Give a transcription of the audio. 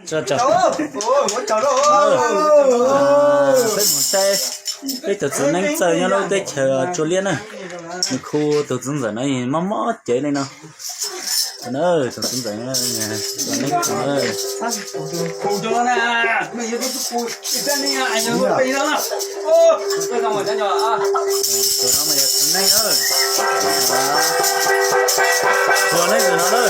Peb mus saib peb tus txiv neeb txawj nyob lub teb chaws Tsua Liab na. Nws khu tus txiv ntxawm no mob mob cev li no. Tus txiv ntxawm, tus neeb, tus no mas yog txiv neeb, tus neeb tus no na.